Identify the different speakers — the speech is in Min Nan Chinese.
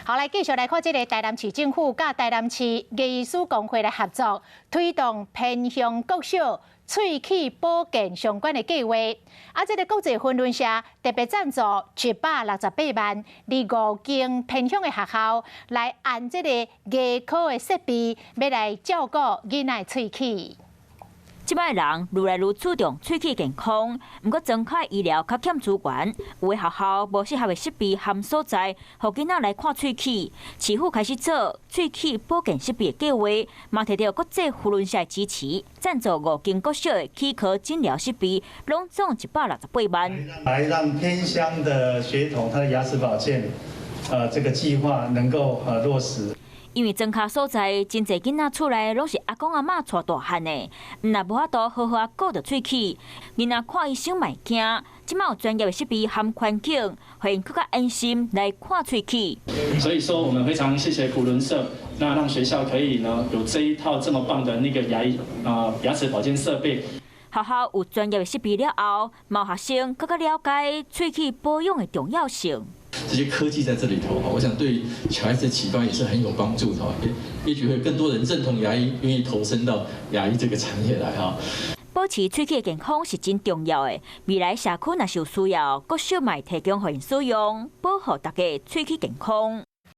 Speaker 1: 好，來繼續來看這个台南市政府佮台南市牙醫師公會來合作，推動偏鄉國小喙齒保健相關的計劃。啊，這个國際扶輪社特別贊助168萬，佇五間偏鄉的學校來安這个牙科的設備，欲來照顧囡仔的喙齒。
Speaker 2: 這擺人愈來愈注重喙齒健康，毋過莊跤醫療較欠資源，有的學校無適合的設備和所在，予囡仔來看喙齒。市府開始做喙齒保健設備的計劃，嘛提著國際扶輪社的支持，贊助五間國小的齒科診療設備，攏總168萬。
Speaker 3: 來讓偏鄉的學童他的牙齒保健，這個計劃能夠落實。
Speaker 2: 因為莊跤所在，真濟囡仔厝內攏是阿公阿嬤帶大漢的，若無法度好好仔顧著喙齒，囡仔看醫生嘛會驚。這擺有專業的設備和環境，予𪜶閣較安心來看喙齒。
Speaker 4: 所以說，我們非常謝謝扶輪社，那讓學校可以呢有這一套這麼棒的那個牙醫啊牙齒保健設備。
Speaker 2: 學校有專業的設備了後，嘛予學生閣較了解喙齒保養的重要性。
Speaker 5: 這些科技在這裡頭，我想對小孩子的啟發也是很有幫助的，也許會更多人認同牙醫，願意投身到牙醫這個產業來哈。
Speaker 2: 保持喙齒的健康是真重要的，未來社區若是有需要，國小嘛會提供予𪜶使用，保護大家喙齒健康。